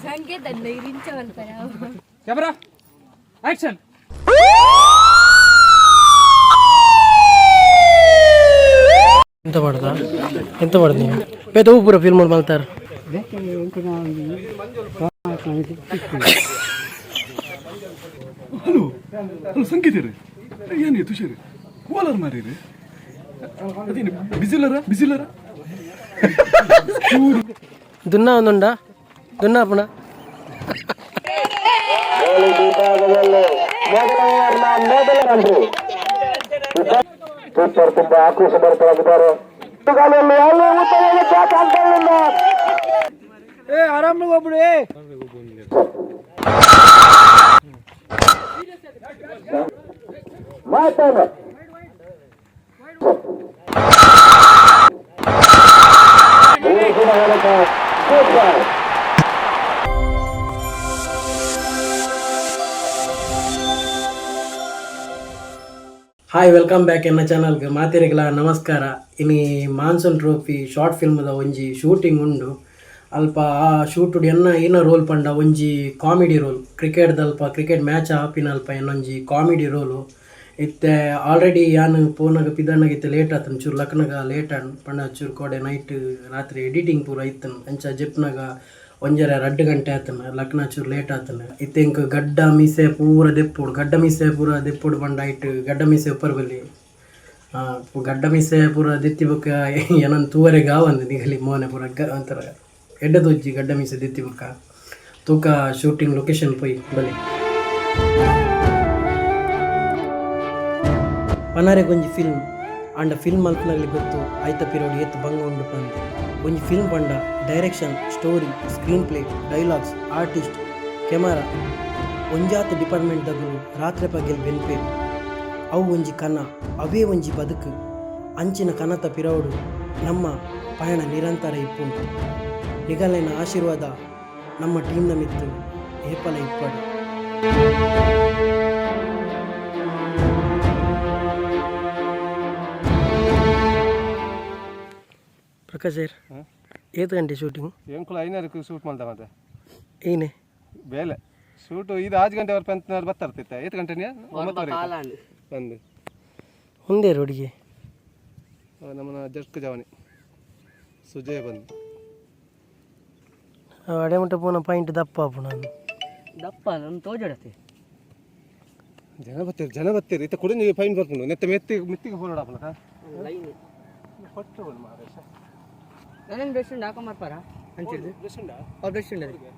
ಸಂಕೇತ ರಿಂಚ ಮಲ್ಪರ. Camera, action. ಎಂತ ಮಾಡುದಾ? ಎಂತ ಮಾಡುದು ನೀವು? ಬೇತೆ ಪೂರ ಫಿಲ್ಮ್ ಮಲ್ತಾರ. ಹಲೋ ಹಲೋ, ಸಂಗೀತ ರೀ. ಏನು ತುಷಾರಿ ಕೋಲಾರ ಮಾರೀರಿ? ಅದೇನು ಬಿಸಿಲರ ಬಿಸಿಲರ? ದುನ್ನ ಒಂದುಂಡ ದುನ್ನ ಪುಣ. ಸೂಪರ್, ತುಂಬಾ ಆಕ್ರೋಶ ಭರಿತವಾಗಿದ್ದಾರೆ. ಗಾಳಿಯಲ್ಲಿ ಅಲ್ಲಿ ಉತ್ತಮ ಕ್ಯಾಚ್ ಆಗ್ತಾ. ಆರಾಮ ಒಬ್ಬಳು. ಮಾತಾಡ. ಸೂಪರ್. ಹಾಯ್, welcome back ಎನ್ನ ಚಾನಲ್ಗೆ. ಮಾತೆರೆಗ್ಲ ನಮಸ್ಕಾರ. ಇನಿ ಮಾನ್ಸೂನ್ ಟ್ರೋಫಿ ಶಾರ್ಟ್ ಫಿಲ್ಮ್ದ ಒಂಜಿ ಶೂಟಿಂಗ್ ಉಂಡು. ಅಲ್ಪ ಆ ಶೂಟುಡು ಎನ್ನ ಏನ ರೋಲ್ ಪಂಡ ಒಂಜಿ ಕಾಮಿಡಿ ರೋಲ್. ಕ್ರಿಕೆಟ್ದಲ್ಪ ಕ್ರಿಕೆಟ್ ಮ್ಯಾಚ್ ಆಪಿನ ಅಲ್ಪ ಎನ್ನೊಂಜಿ ಕಾಮಿಡಿ ರೋಲು. ಇತ್ತೆ ಆಲ್ರೆಡಿ ಯಾನ್ ಪೋನಾಗ ಪಿದಣ್ಣಗ ಇತ್ತೆ ಲೇಟ್ ಆತನ. ಚೂರು ಲಕ್ನಗ ಲೇಟ್ ಆಂಡ್ ಪಂಡ ಚೂರು ಕೋಡೆ ನೈಟ್ ರಾತ್ರಿ ಎಡಿಟಿಂಗ್ ಪೂರ ಇತ್ತನು. ಅಂಚ ಜೆಪ್ನಾಗ 1.5 2 ಗಂಟೆ ಆತನ. ಲಕ್ನ ಚೂರು ಲೇಟ್ ಆತನ. ಇತ್ತೆ ಇಂಕ್ ಗಡ್ಡ ಮೀಸೆ ಪೂರ ದೆಪ್ಪುಡು, ಗಡ್ಡ ಮೀಸೆ ಪೂರ ದೆಪ್ಪುಡು ಪಂಡ ಐಟ್ ಗಡ್ಡ ಮೀಸೆ ಉಪ್ಪರ್ ಬಲ್ಲಿ. ಗಡ್ಡ ಮೀಸೆ ಪೂರ ದೆತ್ತಿ ಬೊಕ್ಕ ಏನನ್ ತೂವರೆಗೆ ಆವಂದು ನಿಗಲಿ ಮೋನೆ ಪೂರ ಒಂಥರ ಎಡ್ಡೆ ತೋಜಿ. ಗಡ್ಡ ಮೀಸೆ ದೆತ್ತಿ ಬೊಕ್ಕ ತೂಕ. ಶೂಟಿಂಗ್ ಲೊಕೇಶನ್ ಪೋಯಿ ಬಲಿ. ಪನಾರೆಗ್ ಒಂಜಿ ಫಿಲ್ಮ್ ಆಂಡ ಫಿಲ್ಮ್ ಮಲ್ಪನಾಗ್ಲಿ ಗೊತ್ತು ಆಯ್ತ ಪಿರೋಡ್ ಏತ್ ಬಂಗ ಉಂಡು ಪಂದ್. ಒಂಜಿ ಫಿಲ್ಮ್ ಪಂಡ direction, story, screen play, dialogues, artist, camera, ಒಂಜಾತ್ ಡಿಪಾರ್ಟ್ಮೆಂಟ್ ದಗುಲು ರಾತ್ರೆ ಪಗೆಲ್ ಬೆನ್ಪೇರು. ಅವು ಒಂಜಿ ಕನ, ಅವೇ ಒಂಜಿ ಬದುಕು. ಅಂಚಿನ ಕನತ ಪಿರವುಡು ನಮ್ಮ ಪಯಣ ನಿರಂತರ ಇಪ್ಪುಂಡು. ನಿಗಲೆನ ಆಶೀರ್ವಾದ ನಮ್ಮ ಟೀಮ್ನ ಮಿತ್ತು ಏಪಲ ಇಪ್ಪಡು. ಪ್ರಕಾಶ್ ಸರ್, ಏತ್ ಗಂಟೆ ಶೂಟಿಂಗ್? ಎಂಕುಲು 5ನೂರಕ್ಕೆ ಶೂಟ್ ಮಾಡ್ದ ಮತ್ತೆ. ಏನೇ? ಬೇಲೆ ಶೂಟ್ ಇದು 6 ಗಂಟೆ ವರೆಗೆ ಅಂತ ಬರ್ತಾ. 8 ಗಂಟೆ, 9ವರೆಗೆ ಬಂದು. ಒಂದೇ ರೋಡಿಗೆ. ನಮ್ಮನ್ನ ಜಸ್ಟ್ ಜವನಿ ಸುಜಯ್ ಬಂದು. ಅಡೆ ಮುಟ್ಟ ಪೋನ ಪಾಯಿಂಟ್ ದಪ್ಪ ಆಪುಣ. ದಪ್ಪ ಒಂದು ತೋಜಡತೆ. ಜನ ಬರ್ತೀರಿ, ಜನ ಬರ್ತೀರಿ. ಇತ್ತ ಕುಡಿ ನೀವು ಫೈನ್ ಬರ್ಕೊಂಡು ನೆತ್ತ ಮೆತ್ತಿ ಮೆತ್ತಿಗೆ ಫೋನ್ ಆಡಪ್ಪನ ಲೈನ್ ಕೊಟ್ಟು ಮಾರೇಶ. ನಾನೇನು ಬ್ರಷ್ ಉಂಡು ಹಾಕೊಂಬರ್ಪಾರ ಅಂಚಿಡ್ದು. ಬ್ರಷ್ ಉಂಡಾ? ಅವ್ರು ಬ್ರಷ್ ಉಂಡು ಅದಕ್ಕೆ.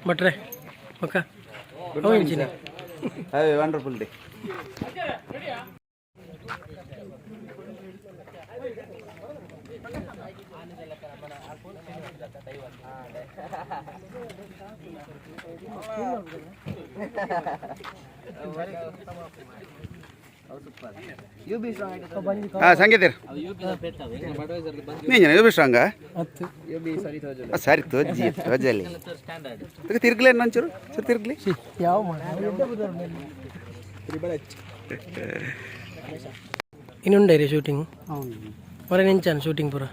ಭಟ್ರೆ, ಬೊಕ್ಕ ಅವು ಎಂಚಿನ? Have a wonderful day. ಸಂಗೀತ ನೀನು ಯು ಬಿ ಸ್ಟ್ರಾಂಗ ಸರಿ ತೋಜಿ ತೋಜಲ್ಲಿ ತಿರ್ಗ್ಲಿ ಒಂಚೂರು ಸರ್ ತಿರ್ಗ್ಲಿ. ಯಾವ ಇನ್ನುಂಡೈರಿ ಶೂಟಿಂಗ್ ಹೊರ ನಿಂಚಾನ ಶೂಟಿಂಗ್ ಪೂರ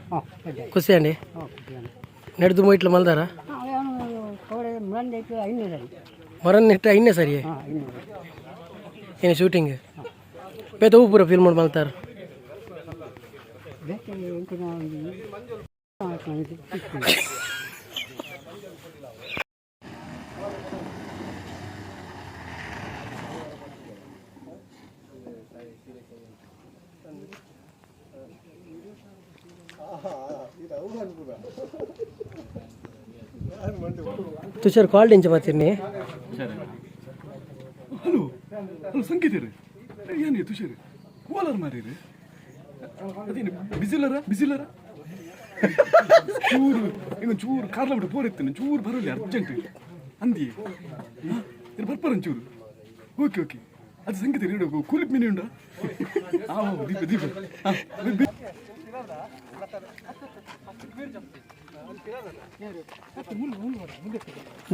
ಖುಷಿ ಅಂడి ನಡೆದು ಮೊಯ್ಟ್ಲು ಮಲ್ದಾರ ಮರನ್ ನೆಟ್ಟು ಐನೇ ಸರಿ ಏನು ಶೂಟಿಂಗ್ ಬೇತ ಹೂ ಪೂರ ಫಿಲ್ಮ್ ಮಲ್ತಾರ. ತುಷಾರ್ ಕಾಲ್ ಇಂಚ ಮಾತಿರ್ನಿ. ಹಲೋ ಹಲೋ ಸಂಗೀತ ಏನು ತುಷಾರ್ ಕೋಲಾರ ಮಾರೀರಿ ಅದೇನು ಬಿಸಿಲರ ಬಿಸಿಲರ ಚೂರು ಇನ್ನು ಚೂರು ಕಾರ್ಲ ಬಿಟ್ಟು ಪೋರಿತ್ತೇನೆ ಚೂರು ಬರಲಿ ಅರ್ಜೆಂಟ್ ಅಂದಿ ಇದು ಬರ್ಪಾರ ಒಂಚೂರು. ಓಕೆ ಓಕೆ ಅದು ಸಂಗೀತ ಇಡು ಕೂಲಿಪ್ ಮೀನು ಉಂಡ ದೀಪ ದೀಪ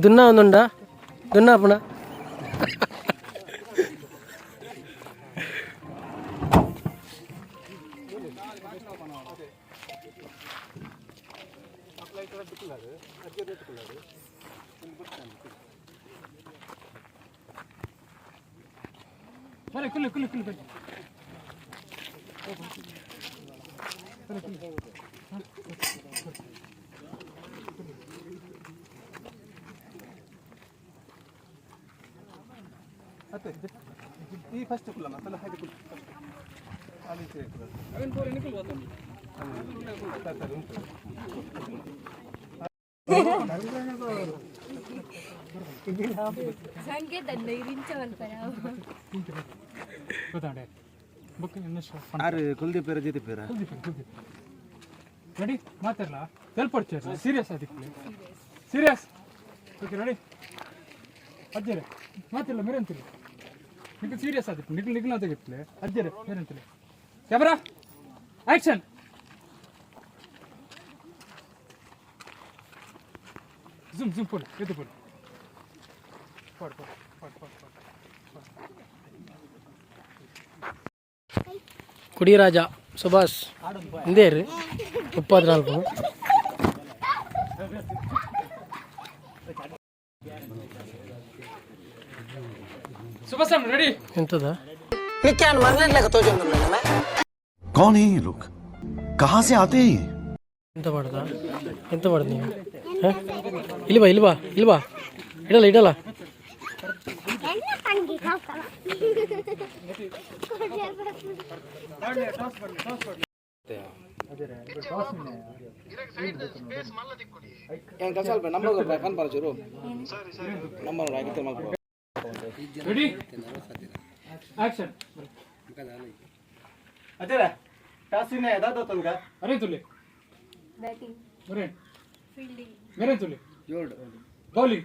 ದುನ್ನ ಒಂದುಂಡ ದುನ್ನ ಅಪ್ಪಣ. ಕುಲ್ಲು ಕುಲ್ಲು ಕುಲ್ಲು ಬನ್ನಿ. ಈ ಫಸ್ಟ್ ಕುಲ್ಲ ಮತ್ತಲ್ಲ ಹಾಗೆ ಕುಲ್ಲ ಸಂಕೇತ ರಿಂಚ ಮಲ್ಪರ. ಗೊತ್ತಾಂಡೆ ಬುಕ್ ಕುಲ್ದೀಪ್ ಜಿತಿಪ್ ರೆಡಿ ಮಾತಾಡಲ ತೆಲ್ಪಡ್ಚೇರಿ ಸೀರಿಯಸ್ ಅದಕ್ಕೆ serious. Okay ready ಅಜ್ಜರೆ ಮಾತಿಲ್ಲ ಮೇರಂತಿಲ್ಲ ನಿಖಲ್ ಸೀರಿಯಸ್ ಅದಕ್ಕೆ ನಿಖಲ್ ನಿಖಲ್ ಅಂತ ಇತ್ತಲೆ ಅಜ್ಜರೆ ಮೇರಂತಿಲ್ಲ. ಕ್ಯಾಮರಾ action zoom zoom ಪೋಲ್ ಎದ್ದು ಪೋಲ್ ಪೋಡ್ ಪೋಡ್ ಪೋಡ್ ಪೋಡ್ ಪೋಡ್. ಕುಡಿರಾಜ ಸುಭಾಷ್ ಇಂದೇರು 34. ಸುಭಾಷ್ ರೆಡಿ ಎಂತದ कौन है ये लोग, कहां से आते हैं ये? ಎಂತ ಮಾಡುದ ಎಂತ ಮಾಡುದು ನೀವು? ಹ? ಇಲ್ಲಿ ಬಾ ಇಲ್ಲಿ ಬಾ ಇಲ್ಲಿ ಬಾ. ಇಡಲ್ಲ ಇಡಲ್ಲ. ರೆಡಿ ಆಕ್ಷನ್ ಅದೇ ಟಾಸಿನ ದಾದ ತಂಗ ಅರೆ ತುಲಿ ಬ್ಯಾಟಿಂಗ್ ಬರೇ ಫೀಲ್ಡಿಂಗ್ ಮೇರೆ ತುಲಿ bowling.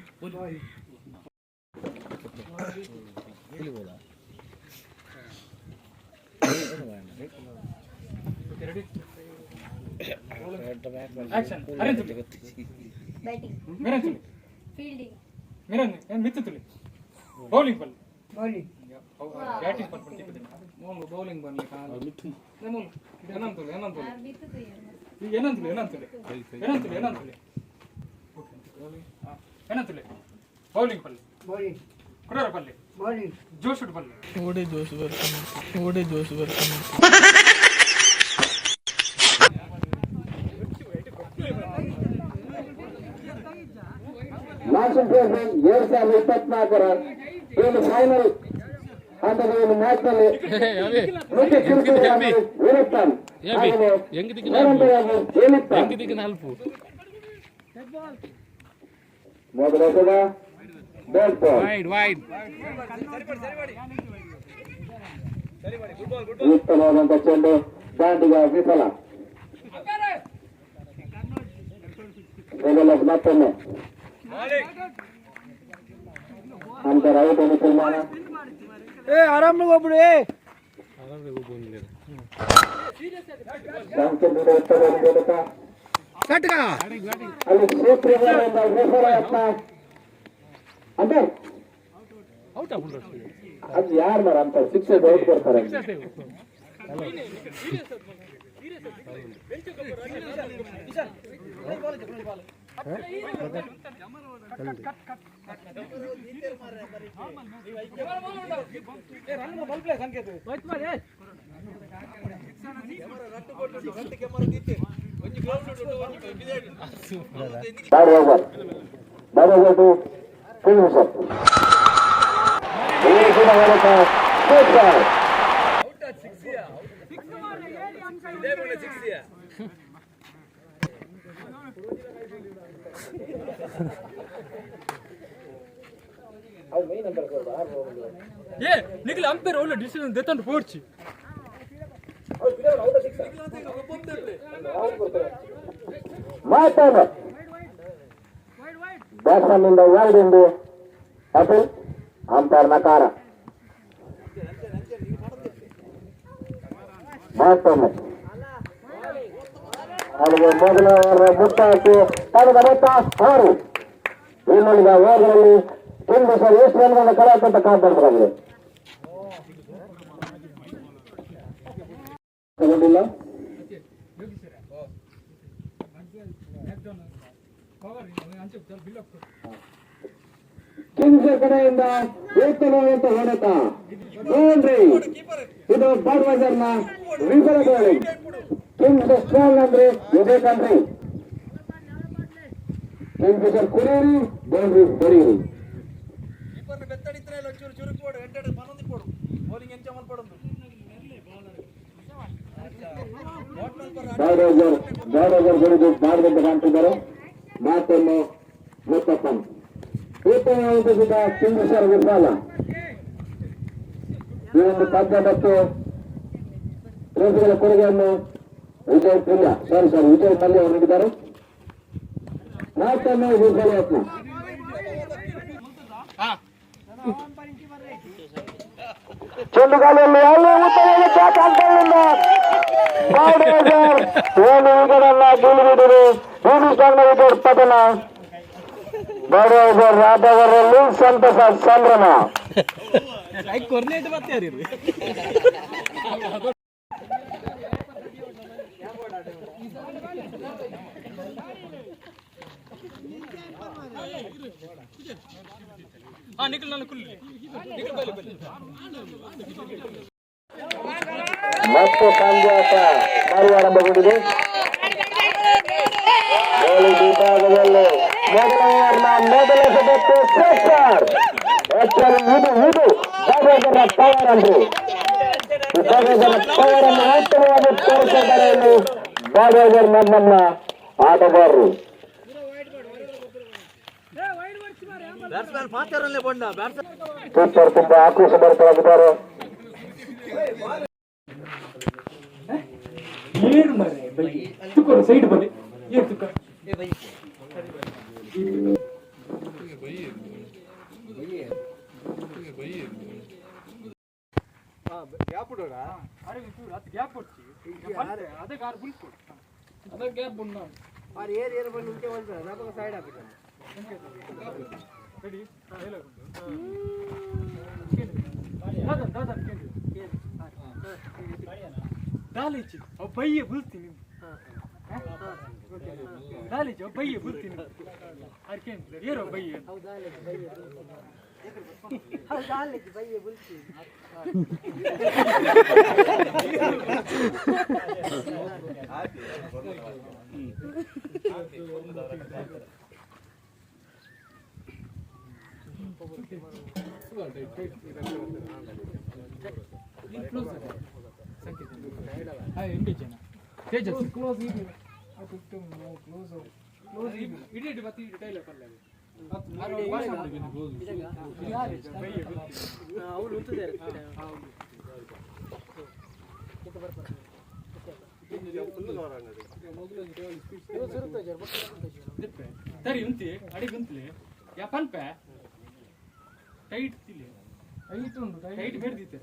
Okay ready action ಅರೆ ತುಲಿ ಬ್ಯಾಟಿಂಗ್ ಮೇರೆ ತುಲಿ ಫೀಲ್ಡಿಂಗ್ ಮೇರೆ ಮಿತ್ತು ತುಲಿ ಬೌಲಿಂಗ್ ಬಲ್ bowling batting ball bowling ಬನ್ನಿ ಏನಂತುಲಿ ಏನಂತುಲಿ ಈಗ ಏನಂತುಲಿ ಏನಂತುಲಿ ಏನಂತುಲಿ ಏನಂತುಲಿ ಓಕೆ ಏನಂತುಲಿ ಬೌಲಿಂಗ್ ಪಲ್ಲೆ ಬೌಲಿಂಗ್ ಕುಡೋರ ಪಲ್ಲೆ ಬೌಲಿಂಗ್ ಜೋಶ್ ಪಲ್ಲೆ ಓಡೆ ಜೋಶ್ ಬರ್ತಾನೆ ಓಡೆ ಜೋಶ್ ಬರ್ತಾನೆ. ಮಾನ್ಸೂನ್ ಟ್ರೋಫಿ 2024ರ ಒಂದು ಫೈನಲ್ ಹಂತದ ಒಂದು ಮ್ಯಾಚ್ ನಲ್ಲಿ ಮುಖ್ಯ ಕಿರುಕುಳವಾಗಿ ವೀರಪ್ಪನ್ ಹಾಗೆಯೇ ನಿರಂತರವಾಗಿ ಏಲಿಪ್ಪ. ಮೊದಲ ಎಸೆತ ಡಾಟ್ ಬಾಲ್. ಉತ್ತಮವಾದಂತ ಚೆಂಡು ದಾಂಡಿಗ ವಿಫಲ. ಮೊದಲ ಮತ್ತೊಮ್ಮೆ ಅಂತರ ಔಟ್ ಅನ್ನು ತೀರ್ಮಾನ. ಸಂಖ್ಯೆ ಉತ್ತರ ಮೂಲಕ ಅಲ್ಲಿ ಕ್ಷೇತ್ರದಿಂದ ವಿಫಲ ಅಂತಾರೆ. ಅದು ಯಾರು ಮರ ಅಂತಾರೆ, ಸಿಕ್ಸ್ ಔಟ್ ಕೊಡ್ತಾರೆ. Bad over, bad over to finisher. ಏ ನಿಖಿಲ್ ಅಂಪೇರ್ ಒಳ್ಳೆ ಡಿಸಿಷನ್ ದೆತ್ತಂಡು ಪೋರ್ಚಿ. ಮತ್ತೊಮ್ಮೆ ಬ್ಯಾಟ್ಸ್ಮನ್ ನಿಂದ ವೈಡ್ ಎಂದು ಅಪೀಲ್, ಅಂಪೈರ್ ನಕಾರ. ಮತ್ತೊಮ್ಮೆ ಅಲ್ಲಿಗೆ ಮೊದಲ ಓವರ್ ಮುಕ್ತಾಯಕ್ಕೆ ತಂಡದ ಮೊತ್ತ 6. ಇನ್ನುಳಿದ ಓವರ್ಗಳಲ್ಲಿ ಒಂದು ಸರ್ ಎಷ್ಟು ರನ್ಗಳನ್ನು ಕಳೆ ಹಾಕುವಂತ ಕಾರಣವಾಗಿದೆ ತಗೊಂಡಿಲ್ಲ. ಕಿಂಗ್ಸ್ ಕಡೆಯಿಂದ ಉತ್ತಮವಾದಂತ ಹೊಡೆತ, ಬೌಂಡ್ರಿ. ಇದು ಬಾಡ್ವೈಸರ್ನ ವಿಫಲ bowling. Kings strong ಅಂದ್ರೆ ಇದೇ ಕಣ್ರಿ. ಕಿಂಗ್ ಫಿಶರ್ ಕುಡಿಯಿರಿ, ಬೌಂಡ್ರಿ ಹೊಡೆಯಿರಿ. ಬಾಡ್ವೈಸರ್ ಬಾಡ್ವೈಸರ್ ಹೊಡೆದು ಬಾಡದಂತೆ ಕಾಣ್ತಿದ್ದಾರೆ. ಮತ್ತೊಮ್ಮೆ ಮುತ್ತಪ್ಪನ್ ಉತ್ತಮವಾದಂತ ಕಿಂಗ್ ಫಿಶರ್ ವಿಫಲ. ಈ ಒಂದು ಪಂದ್ಯ ಮತ್ತು ಟ್ರೋಫಿಗಳ ಕೊಡುಗೆಯನ್ನು ವಿಜಯ್ ಪ್ರಿಯ ಸಾರಿ ಸಾರಿ ವಿಜಯ್ ಮಲ್ಯ ಅವರು ನೀಡಿದ್ದಾರೆ. ಮತ್ತೊಮ್ಮೆ ವಿಫಲ ಯತ್ನ. ಚೆಂಡು ಗಾಳಿಯಲ್ಲಿ, ಅಲ್ಲಿ ಉತ್ತಮ ಕ್ಯಾಚ್ ಅಂಕಲ್ನಿಂದ. ಬಾಡ್ವೈಸರ್ 7 ವಿಕೆಟ್ ಅನ್ನ ಬೀಳುಬಿಟ್ಟಿದೆ. ಹಿಂದೂಸ್ತಾನ್ ವಿಕೆಟ್ ಪತನ. ಬಾಡ್ವೈಸರ್ ಆಟಗಾರರಲ್ಲಿ ಸಂತಸ ಸಂಭ್ರಮ. ನಿಖಿಲ್ ನಾನು ಕುಲ್ಲಿ ನಿಖಿಲ್ ಬಲಿ ಬಲಿ. ಮತ್ತೆ ಪಂದ್ಯಾಟ ಮರು ಆರಂಭಗೊಂಡಿದೆ. ಬೌಲಿಂಗ್ ವಿಭಾಗದಲ್ಲಿ ಮೊದಲ ಓವರ್ನ ಮೊದಲ ಸದಕ್ಕೆ ಸಿಕ್ಸರ್. ಆಕ್ಚುಲಿ ಇದು ಇದು ಬಾಬಾಜನ ಪವರ್ ಅಂದ್ರೆ ಬಾಬಾಜನ ಪವರ್ ಅನ್ನು ಉತ್ತಮವಾಗಿ ತೋರಿಸಿದ್ದಾರೆ ಇಲ್ಲಿ ಬಾಬಾಜರ್ ನಮ್ಮ ಆಟಗಾರರು. ಕೀಪರ್ ತುಂಬಾ ಆಕ್ರೋಶ ಭರಿತರಾಗಿದ್ದಾರೆ. ಏನು ಮರೆ ಬೈ ತುಕ್ಕೋರು ಸೈಡ್ ಬಲಿ ಏನು ತುಕ್ಕ. ಗ್ಯಾಪ್ ಕೊಡ್ತಿ ಅದಕ್ಕೆ ಆರು ಬುಲ್ ಕೊಡು, ಅದೇ ಗ್ಯಾಪ್ ಉಂಟು. ಏರ್ ಏರ್ ಬಂದು ಇಂಚೆ ಬಂತು ನಾಲ್ಕು ಸೈಡ್ ಹಾಕಿದ್ದಾನೆ. ರೆಡಿ ದಾದಾ ದಾದಾ ದಾಲಿಚಿ ಅವು ಬೈಯೆ ಬುಲ್ತೀನಿ, ದಾಲಿಚಿ ಅವು ಬೈಯೆ ಬುಲ್ತೀನಿ. ಅರ್ಕೇನ್ ಏರೋ ಬೈಯೆ. ಬೈಯೆ ಬುಲ್ತಿ. ತೇಜಸ್ ಕ್ಲೋಸ್ ಕ್ಲೋಸ್ ಇಡಿ ಇಡಿ ಬತ್ತಿ ಇಡಿ ಟೈಲ ಪಲ್ಲ. ಅವ್ರು ಉಂತಿದ್ದಾರೆ. ದಿಪ್ಪೆ ಸರಿ ಉಂತಿ ಅಡಿಗೆ ಉಂತ್ಲಿ ಯಾ ಪನ್ಪೆ ಟೈಟ್ ತಿಲಿ ಟೈಟ್ ಉಂಟು ಟೈಟ್ ಬೇಡ್ದಿತ್ತೆ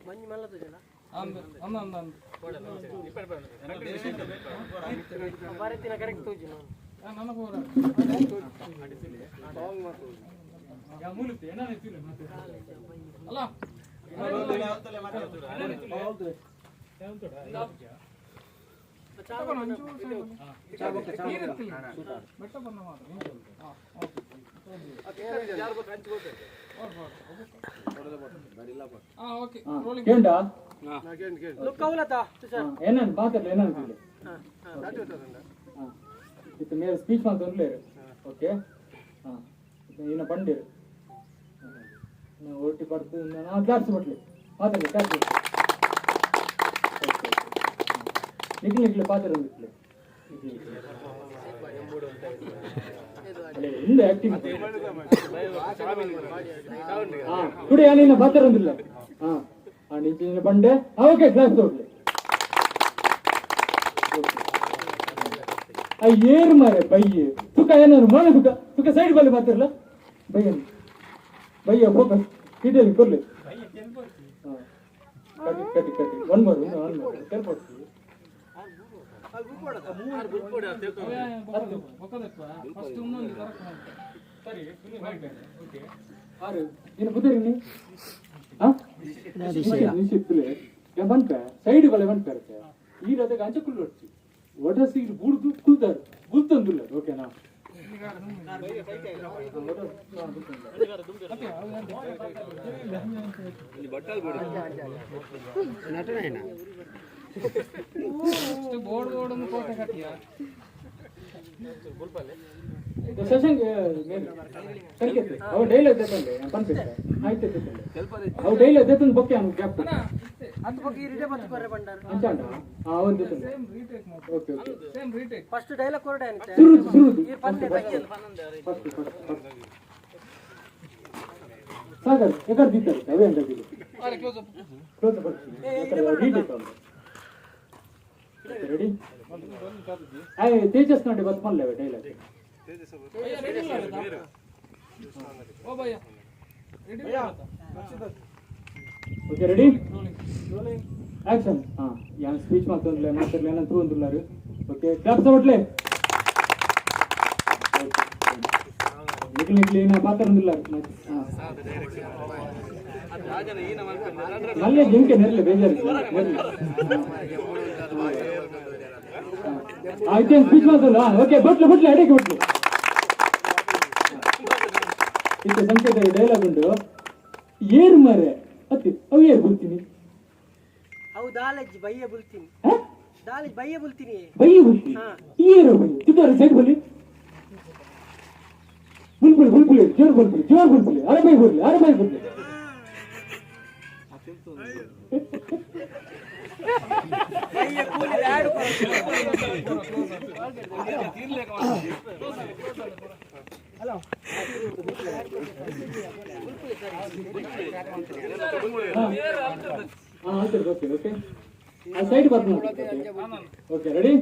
ಮಂಜು ಮಲ್ಲ ತೋಜಲ್ಲ ಅಂದ ಅಂದ ಅಂದ ಭಾರತಿನ ಕರೆಕ್ಟ್ ತೋಜು ನಾನು ನನ್ನ ಪೂರ ಯಾ ಮೂಲುತ್ತೆ ಏನಾನ ತಿಲಿ ಮತ್ತೆ ಅಲ್ಲ ಕೇಂಡ ಏನಾನು ಪಾತ್ರಲ್ಲ ಏನಾನು ಇತ್ತು ಮೇರೆ ಸ್ಪೀಚ್ ಮಾತೊಂದ್ಲೇರು. ಓಕೆ, ಹಾಂ, ಇನ್ನ ಬಂಡೇರು ಓಟಿ ಪಡ್ತು ನಾ ಕ್ಲಾಪ್ಸ್ ಬಟ್ಲಿ ಮಾತಾಡಲಿ ಕ್ಲಾಪ್ಸ್. ನಿಕ್ಲು ನಿಕ್ಲು ಪಾತ್ರ ನಿಕ್ಲು ಹಿಂದೆ ಆಕ್ಟಿಂಗ್. ಹಾಂ ಕುಡಿ ನಿನ್ನ ಪಾತ್ರ ಒಂದಿಲ್ಲ. ಹಾಂ ಹಾಂ ನಿಂಚಿನ ಬಂಡೆ. ಓಕೆ, ಕ್ಲಾಸ್ ಹೋಗ್ಲಿ. ಆ ಏರು ಮಾರೆ ಬೈಯೆ ತುಕ ಏನಾರು ಮೋನೆ ತುಕ ತುಕ ಸೈಡ್ ಬಲ್ಲಿ ಮಾತಿರಲ್ಲ ಬೈಯನ್ ಬೈಯ ಫೋಕಸ್ ಡೀಟೇಲ್ ಕೊರ್ಲಿ. ಕಟ್ಟಿ ಕಟ್ಟಿ ಕಟ್ಟಿ ಒನ್ ಮೋರ್ ಒನ್ ಮೋರ್ ತೆಲ್ಪೊಡ್ತಿ ಆರು ನೀನು ಬುದ್ಧರಿ ನೀ ಹಾಂ ನಿಶಿತ್ತಲೆ ಬಂಪೆ ಸೈಡ್ ಬಲೆ ಬಂಪೆ ಇರುತ್ತೆ ಈ ರಥಕ್ಕೆ ಅಂಚೆ ಕುಳ್ಳೊಡ್ತಿ ಒಡಸಿ ಬುಡ್ದು ಕುಲ್ದಾರು ಬುಲ್ತಂದುಲ್ಲ. ಓಕೆನಾ? ಬೋರ್ಡ್ ಬೋರ್ಡ್ ಒಂದು ಕೋಟೆ ಕಟ್ಟಿಯ ಶಶಾಂಕ್ ಸಂಕೇತ್ ಅವು ಡೈಲಾಗ್ ದೇತಂದೆ ಪನ್ಪಿತ್ತೆ ಆಯ್ತು ಅವು ಡೈಲಾಗ್ ದೇತಂದು ಬೊಕ್ಕೆ ಅವ್ನು ಗ್ಯಾಪ್ ಅದು ಬಗ್ಗೆ ಇರಿಡೆ ಬತ್ತು ಕೊರ್ರೆ ಬಂಡಾರ ಅಂಚಾಂಡ. ಹಾಂ ಒಂದು ದೇತಂದೆ. Okay okay, first dialogue ಕೊರಡೆ ಅಂತ ಸುರುದು ಸುರುದು ಈ ಪನ್ನೆ ಫಸ್ಟ್ ಫಸ್ಟ್ ಫಸ್ಟ್ ಸಾಗರ್ ಎಕಡೆ ದೀತಾರೆ ಅವೇ ಅಂತ ಕ್ಲೋಸ್ ಅಪ್ ರೀಟೇಕ್ ರೆಡಿ. ಆಯ್ ತೇಜಸ್ ನೋಡಿ ಬತ್ ಮಲ್ಲೇವೆ ಡೈಲಾಗ್. Okay, ready, action. ಹಾಂ ಯಾನ್ ಸ್ಪೀಚ್ ಮಾತೊಂದ್ಲೆ ಮಾತಾಡ್ಲೆ ಏನಂತ ತೂಂದುಲ್ಲಾರು. Okay, claps ಬಟ್ಲೆ. ನಿಕ್ಲಿ ನಿಕ್ಲಿ ಇನ್ನ ಪಾತ್ರ ಹಾಂ ನಲ್ಲೇ ಜಿಂಕೆ ನೆರ್ಲೆ ಬೇಜಾರು ನೆರ್ಲೆ. ಆಯ್ತು ಸ್ಪೀಚ್ ಮಾತಲ್ಲ. ಓಕೆ, ಬಟ್ಲು ಬಟ್ಲು ಅಡಿಗೆ ಬಟ್ಲು. ಇತ್ತೆ ಸಂಕೇತ ಡೈಲಾಗ್ ಉಂಟು ಏರು ಮಾರೆ ಅತ್ತಿ ಅವು ಏರು ಬುಲ್ತೀನಿ. ಅವು ದಾಲಜ್ಜಿ ಬಯ್ಯ ಬುಲ್ತೀನಿ ದಾಲಜ್ ಬಯ್ಯ ಬುಲ್ತೀನಿ ಬಯ್ಯ ಬುಲ್ತೀನಿ ಏರು ಬಯ್ಯ ತಿದ್ದೋರು ಸೈಡ್ ಬಲ್ಲಿ ಬುಲ್ಬುಲಿ ಬುಲ್ಬುಲಿ ಜೋರ್ ಬುಲ್ಬುಲಿ ಜೋರ್ ಬುಲ್ಬುಲಿ ಅರೆ ಬೈ ಬರ್ಲಿ ಅರೆ ಬೈ ಬರ್ಲಿ. ಬಯ್ಯ ಕೂಲಿ ಬ್ಯಾಡು. ಹಾಂ ಆಯ್ತು, ಓಕೆ ಓಕೆ, ಆ ಸೈಡ್ ಬರ್ತೀನಿ. Okay, ready.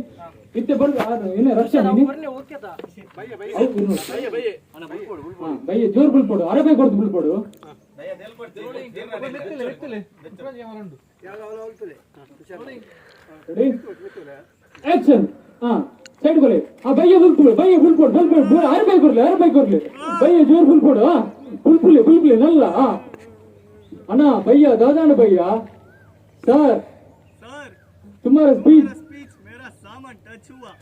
ಇತ್ತೆ ಬಂದು ಏನೇ ರಕ್ಷಾ ನೀನು ಬಯ್ಯ ಜೋರ್ ಬುಲ್ಪೋಡು ಅರೆ ಬೈ ಕೊಡ್ದು ಬುಲ್ಪೋಡು. Ready, action. ಹಾ ಸೈಡ್ ಬಲ್ಲಿ. ಆ ಬಯ್ಯ ಬುಲ್ಪುಡು ಬಯ್ಯ ಬುಲ್ಪೋಡು ಬುಲ್ಪೋಡು ಅರೆ ಬೈ ಕೊರ್ಲಿ ಅರೆ ಬೈ ಕೊರ್ಲಿ ಬಯ್ಯ ಜೋರ್ ಬುಲ್ಪೋಡು. ಹಾ ಬುಲ್ಪುಲಿ ಬುಲ್ಪುಲಿ ನಲ್ಲ. ಹಾ ಅಣ್ಣ ಬಯ್ಯ ದಾದಾಣ ಬಯ್ಯ सर तुम्हारा स्पीच स्पीच मेरा सामान टच हुआ।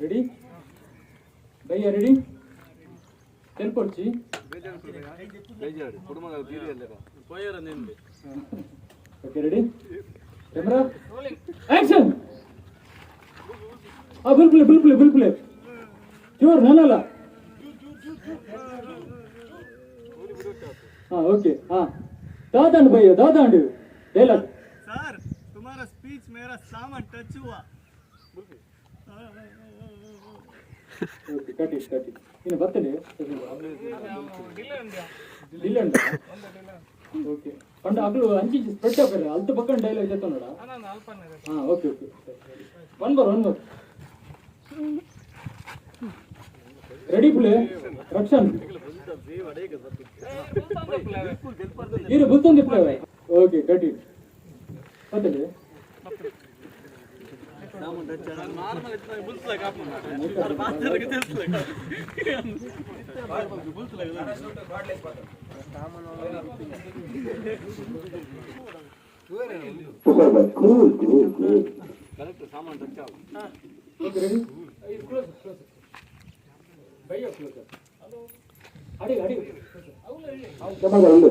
Ready ready ಬಯ್ಯ ರೆಡಿ ತೆಲ್ಪೊಡ್ಚಿ. Okay, ready, camera, action. ಆ ಬುಲ್ಪುಲೆ ಬುಲ್ಪುಲೆ ಬುಲ್ಪುಲೆ ಜೋರ್ ನಾನಲ್ಲ. ಹಾ ಓಕೆ. ಹಾ ದಾದಾಂಡು ಭಯ್ಯ ದಾದಾಂಡು ಡೈಲಾಗ್. सर, तुम्हारा स्पीच मेरा सामान टच हुआ. Okay, cut it, cut it. ಇನ್ನು ಬರ್ತೇನೆ ಇಲ್ಲ. ಓಕೆ, ಪಂಡ ಅಗಲು ಅಂಚಿ ಸ್ಪ್ರೆಡ್ ಆಪೇರೆ ಅಲ್ತ ಪಕ್ಕನ ಡೈಲಾಗ್ ಜೊತೆ ನೋಡ. ಹಾ okay okay. One bar, one bar. Ready ಪುಲೆ ರಕ್ಷನ್ ಇರು ಬುತ್ತೊಂದು. Okay, cut it. ಬರ್ತೇನೆ. Cool cool cool. Okay, ready? Close, close. ಬಯ್ಯ ಕ್ಲೋಸ್. ಅಡಿ ಅಡಿ. ಕ್ಯಾಮರಾ ಉಂಡು.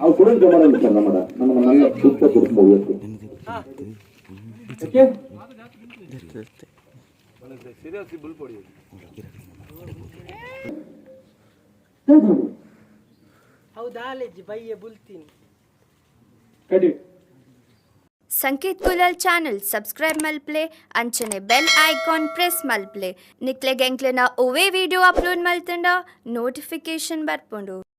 ಅವು ಕುಡನ್ ಕ್ಯಾಮರಾ ಉಂಟು ಸರ್. ನಮ್ಮ ನಮ್ಮ ನನ್ನ ಸೂಕ್ತ ಕುಟುಂಬ ವ್ಯಕ್ತಿ. ಓಕೆ. ಹೌದಾ ಲೆಜ್ಜಿ ಬಯ್ಯ ಬುಲ್ತೀನಿ. Cut it. Sanketh Kulal channel subscribe ಮಲ್ಪ್ಲೆ, ಅಂಚನೆ ಬೆಲ್ ಐಕಾನ್ ಪ್ರೆಸ್ ಮಲ್ಪ್ಲೆ. ನಿಕ್ಲೆಗ್ ಎಂಕ್ಲೆನ ಒವ್ವೇ ವಿಡಿಯೋ ಅಪ್ಲೋಡ್ ಮಲ್ತಂಡ ನೋಟಿಫಿಕೇಶನ್ ಬರ್ಪುಂಡು.